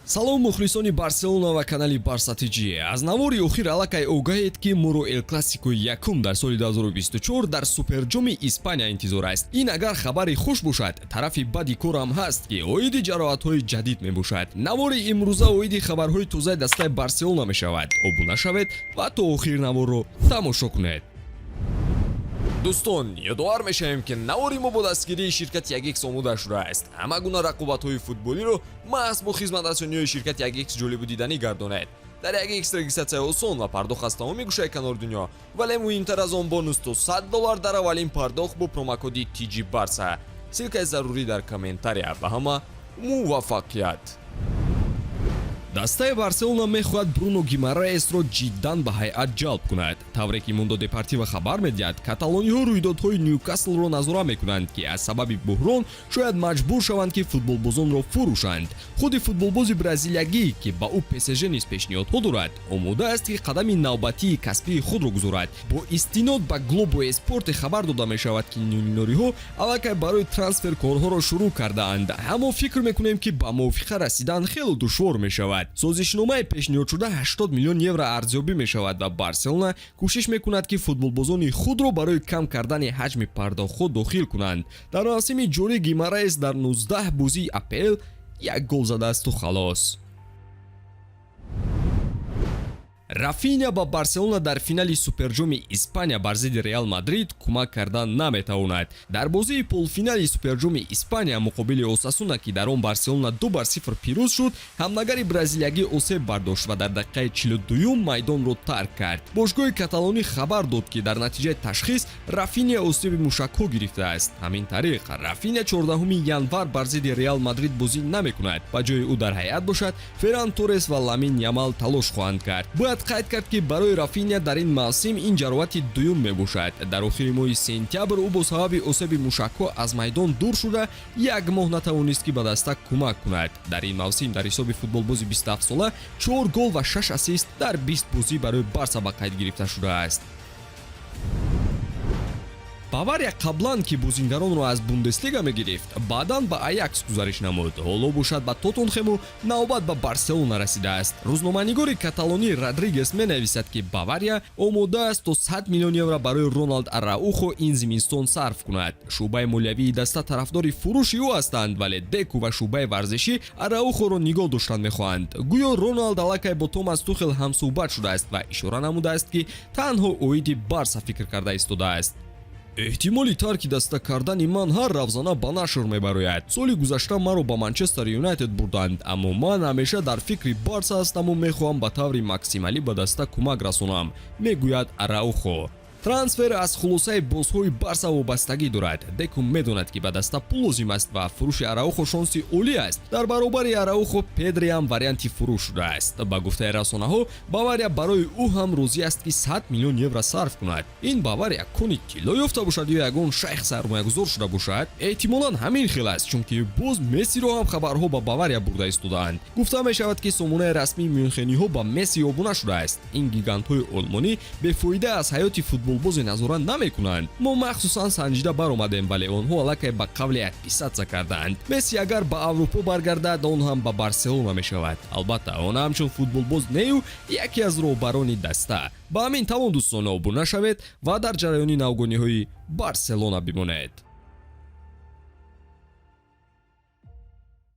Салом, мухлисони Барселона ва канали Барса ТЖ. Аз навори охир аллакай огаҳед, ки моро Эл Классикои якум дар соли 2024 дар Суперҷоми Испания интизор аст. Ин агар хабари хуш бошад, тарафи бади корам ҳаст, ки оиди ҷароҳатҳои ҷадид мебошад. Навори имрӯза оиди хабарҳои тозаи дастаи Барселона мешавад. Обуна шавед ва то охир наворро тамошо кунед. Дӯстон, ёдовар мешавем, ки навори мо бо дастгирии ширкати Ягикс омода шудааст. Ҳама гуна рақобатҳои футболиро маҳз бо хизматрасониҳои ширкати Ягикс ҷолибу диданӣ гардонед. Дар Ягикс регистратсия осон ва пардохт аз тамоми гӯшаи канори дунё, вале муҳимтар аз он, бонус то 100 доллар дар аввалин пардохт бо промокоди TG Барса. Ссылкаи зарурӣ дар комментария. Ба ҳама муваффақият! Дастаи Барселона мехоҳад Бруно Гимараесро ҷиддан ба ҳайат ҷалб кунад. Тавре ки Мундо Депортиво хабар медиҳад, каталониҳо рӯйдодҳои Нюкаслро назора мекунанд, ки аз сабаби буҳрон шояд маҷбур шаванд, ки футболбозонро фурӯшанд. Худи футболбози бразилиягӣ, ки ба ӯ ПСЖ низ пешниҳодҳо дорад, омода аст, ки қадами навбатии касбии худро гузорад. Бо истинод ба Глобо Эспорте хабар дода мешавад, ки мюнхениҳо аллакай барои трансфер корҳоро шурӯъ кардаанд, аммо фикр мекунем, ки ба мувофиқа расидан хеле душвор мешавад. Созишномаи пешниҳодшуда 80 миллион евро арзёбӣ мешавад ва Барселона кӯшиш мекунад, ки футболбозони худро барои кам кардани ҳаҷми пардохтҳо дохил кунанд. Дар мавсими ҷорӣ Гимараес дар 19 бозии АПЛ як гол задаасту халос. Рафиня ба Барселона дар финали Суперҷоми Испания бар зидди Реал Мадрид кӯмак карда наметавонад. Дар бозии полуфинали Суперҷоми Испания муқобили Осасуна, ки дар он Барселона 2-0 пирӯз шуд, ҳамнагари бразилиягӣ осеб бардошт ва дар дақиқаи 42-юм майдонро тарк кард. Бошгоҳи каталонӣ хабар дод, ки дар натиҷаи ташхис Рафиня осеби мушакҳо гирифтааст. Ҳамин тариқ, Рафиня 14 январ бар зидди Реал Мадрид бозӣ намекунад. Ба ҷои ӯ дар ҳайат бошад, Ферран Торрес ва Ламин Ямал талош хоҳанд кард. Бояд қайд кард, ки барои Рафиня дар ин мавсим ин ҷароҳати дуюм мебошад. Дар охири моҳи сентябр ӯ бо сабаби осеби мушакҳо аз майдон дур шуда, як моҳ натавонист, ки ба даста кӯмак кунад. Дар ин мавсим дар ҳисоби футболбози 27-сола 4 гол ва 6 ассист дар 20 бозӣ барои Барса ба қайд гирифта шудааст. Бавария қаблан, ки бозингаронро аз Бундеслига мегирифт, баъдан ба Аякс гузариш намуд, ҳоло бошад ба Тоттенхему навбат ба Барселона расидааст. Рӯзноманигори каталонӣ Родригес менависад, ки Бавария омода аст то 100 миллион евро барои Роналд Араухо ин зимистон сарф кунад. Шӯъбаи молиявии даста тарафдори фурӯши ӯ ҳастанд, вале Деку ва шӯъбаи варзишӣ Араухоро нигоҳ доштан мехоҳанд. Гӯё Роналд аллакай бо Томас Тухел ҳамсӯҳбат шудааст ва ишора намудааст, ки танҳо оиди Барса фикр карда истодааст. Эҳтимоли тарки даста кардани ман ҳар равзана ба нашр мебарояд. Соли гузашта маро ба Манчестер Юнайтед бурданд, аммо ман ҳамеша дар фикри Барса ҳастаму мехоҳам ба таври максималӣ ба даста кӯмак расонам, мегӯяд Араухо. Трансфер аз хулосаи бозҳои Барса вобастагӣ дорад. Деку медонад, ки ба даста пул лозим аст ва фурӯши Араухо шонси олӣ аст. Дар баробари Араухо Педри ҳам варианти фурӯш шудааст. Ба гуфтаи расонаҳо, Бавария барои ӯ ҳам розӣ аст, ки 100 миллион евро сарф кунад. Ин Бавария кони тилло ёфта бошад ё ягон шайх сармоягузор шуда бошад? Эҳтимолан, ҳамин хел аст, чунки боз Мессиро ҳам хабарҳо ба Бавария бурда истодаанд. Гуфта мешавад, ки сомонаи расмии мюнхениҳо ба Месси обуна шудааст. Ин гигантҳои олмонӣ бефоида аз ҳаёти футболбозе назора намекунанд. Мо махсусан санҷида баромадем, вале онҳо аллакай ба қавле отписаться кардаанд. Месси агар ба Аврупо баргардад, он ҳам ба Барселона мешавад. Албатта, он ҳамчун футболбоз нею, яке аз роҳбарони даста. Ба ҳамин тавон, дӯстон, обуна шавед ва дар ҷараёни навгониҳои Барселона бимонед.